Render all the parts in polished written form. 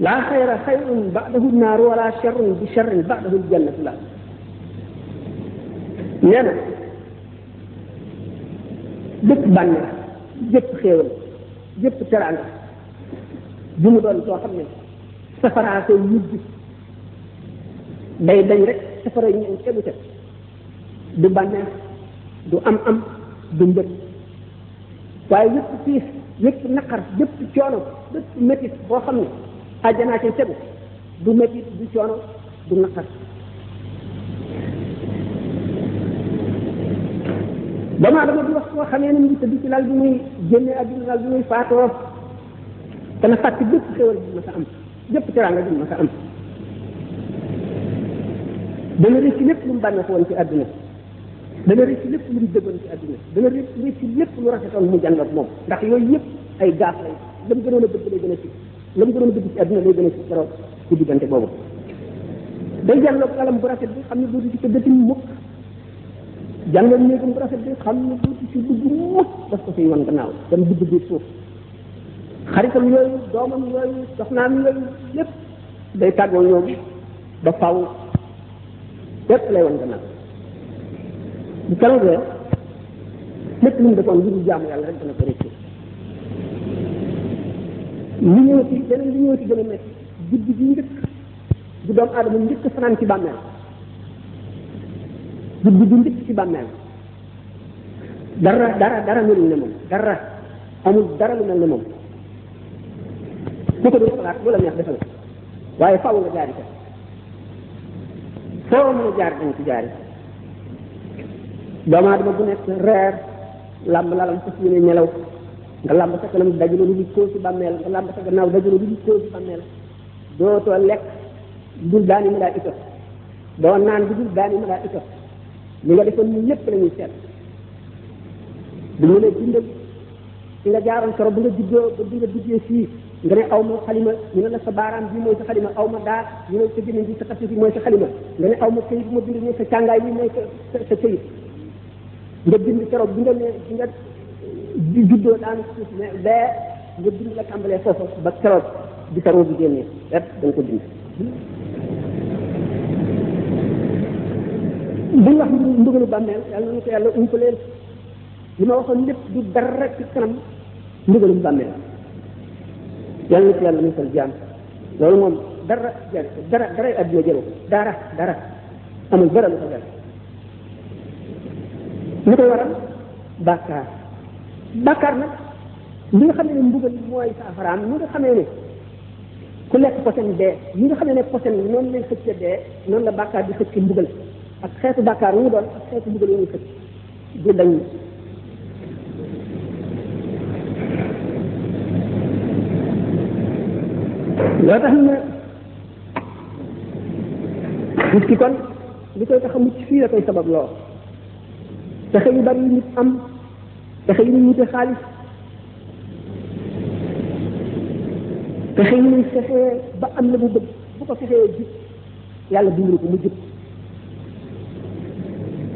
laa xayra xayrun ba'dahu naaru wala sharrun bi sharrin ba'dahu jannatu la nee na jëpp bànneex jëpp xéewal jëpp teraanga bu mu doon soo xam ne safaraa koy yubbi day dañ rek safara yi ñu tegu ca du bànneex du am du mbëg waaye yëpp tiis yëpp naqar yëpp coono yëpp métit boo xam ne àjjanaa ca tegu du métit du coono du naqar damaa dama di wax koo xamee ne mu ngi tëdd ci lal bi muy génnee àdduna lal bi muy faatoo dana fàtte bépp xéwal bi ma sa am bépp teraanga bi ma sa am dana rëcc lépp lu mu bànneex woon ci àdduna dana rëcc lépp lu mu dëggoon ci àdduna dana rëcc lépp lu rafetoon mu jàngat moom ndax yooyu yëpp ay gaaf lay la mu gënoon a bëgg lay gën a ci la mu gënoon a bëgg ci àdduna lay gën a ci keroog ci diggante boobu day jànloog alam bu rafet bi xam ne dootu ci tëddati mukk jàngal néegam bu rafet bi xam ne dootu ci dugg mukk daf ko fiy wan gannaaw dem dugg biir suuf xaritam yooyu doomam yooyu soxnaam yooyu lépp day tàggoo ñoom ba faw lépp lay wan gannaaw bu keroogee lépp lu mu defoon lu dul jaamu yàlla rek dana ko rëcc li ñëw ci beneen li ñëw ci gën a métti guddi gi njëkk bu doomu aadama njëkk fanaan ci bàmmeel guddi gi njëkk ci bàmmeel dara melul ne moom dara amul dara lu mel ne moom ku ko dul xalaat lu la neex defal waaye faaw nga jaari ko foo mën a jaar dañ ci jaari doomu aadama bu nekk reer làmb lalam fas yéene ñelaw nga làmb sa kanam dajalo lu di koo ci bàmmeel nga làmb sa gannaaw dajalo lu di koo ci bàmmeel dootoo lekk dul daani ma daa itam doo naan bi dul daani ma daa itam li nga defoon ñu lépp la ñuy seet du ñu ne bindal ci nga jaaroon soro bu nga juddoo ba bi nga duggee fii nga ne aw ma xalima ñu ne la sa baaraam bi mooy sa xalima aw ma daa ñu ne sa gémmiñ bi sa xasif bi mooy sa xalima nga ne aw ma këyit bu ma bind ne sa càngaay bi mooy sa këyit nga bind keroog bi nga ne bi nga juddoo daanu suuf ne bee nga bind la tàmbalee foofu ba keroog bi sa roo bi génnee rek da nga ko bind bu wax mbugalu bàmmeel yàlla na ko yàlla umpaleel li ma waxoon lépp du dara ci kanam mbugalu bàmmeel yàlla na ko yàlla musal jaam loolu moom dara adduna jëru dara amul dara lu ko dara li koy waral bàkkaar nag li nga xam ne mbugal mooy saafaraam li nga xamee ne ku lekk posen dee li nga xamee ne posen noonu lay xëcc dee noonu la bàkkaar di xëcc mbugal ak xeetu bàkkaar yu mu doon ak xeetu mbugal yu muy xëcc du dañ loo tax na nit ki kon li koy tax a mucc fii la koy sabab loo pexe yu bari yu nit am pexe yu ñuy wute xaalis pexe yu ñuy fexee ba am la mu bëgg bu ko fexee jub yàlla dimbali ko mu jub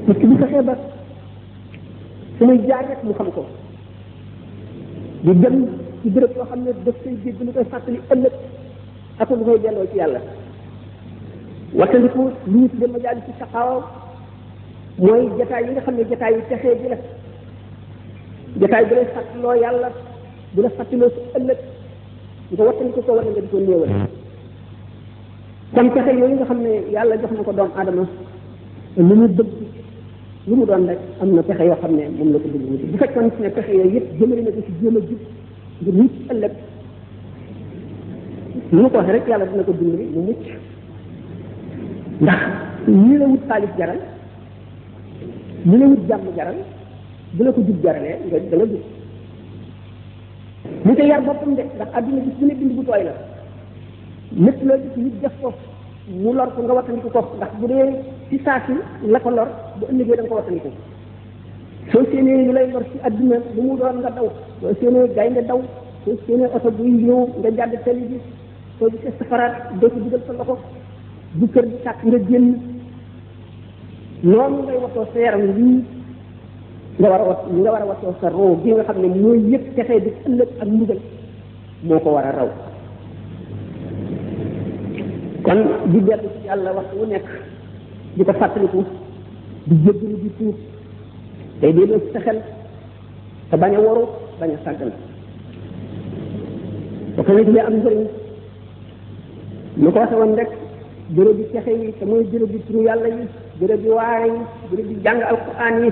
nit ki bu fexee ba su muy jaar rek mu xam ko di dem ci béréb yoo xam ne daf koy dégg lu koy fàttali ëllëg ak lu koy delloo ci yàlla wattandiku li ñu tuddee majaali ci saqaaw mooy jataay yi nga xam ne jataay yi texee ji la jataay bu lay fàttaloo yàlla bu la fàttaloo si ëllëg nga wattandiku ko wala nga di ko néewal kon pexe yooyu nga xam ne yàlla jox na ko doomu aadama lu mu bëgg lu mu doon rek am na pexe yoo xam ne moom la ko bëgg wuti bu fekkoon ne pexe yooyu yëpp jëmale na ko si jéem a jub ngir nit ëllëg lu mu ko waxee rek yàlla dina ko dimbali mu mucc ndax ñi la wut xaalis jaral ñi la wut jàmm jaral bu la ko jub jaralee nga dana jub ñu koy yar boppam de ndax adduna gis bu ne bind bu tooy la lépp loo gis nit def ko mu lor ko nga wattandiku ko ndax bu dee ci saa si la ko lor bu ëllëgee da nga ko wattandiku soo séenee lu lay lor ci adduna lu mu doon nga daw soo séenee gaynde daw soo séenee oto buy ñëw nga jàdd tali bi soo gisee safaraat doo ci dugal sa loxo bu kër bi sàkk nga génn noonu ngay watoo sa yaram lii nga war a watoo sa roo bi nga xam ne mooy yëpp texee di ëllëg ak mbugal moo ko war a raw kon di dellu ci yàlla waxtu wu nekk di ko fàttaliku di jéggalu di tuub tey delloo ci sa xel te bañ a waru bañ a sàggal bokk na ci li am njëriñ lu ko waxe woon rek bërëb bi texe yi te mooy bërëb bi turu yàlla yi bërëb bi waare yi bërëb bi jàng alquran yi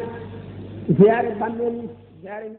ziyaare bàmmeel yi ziyaare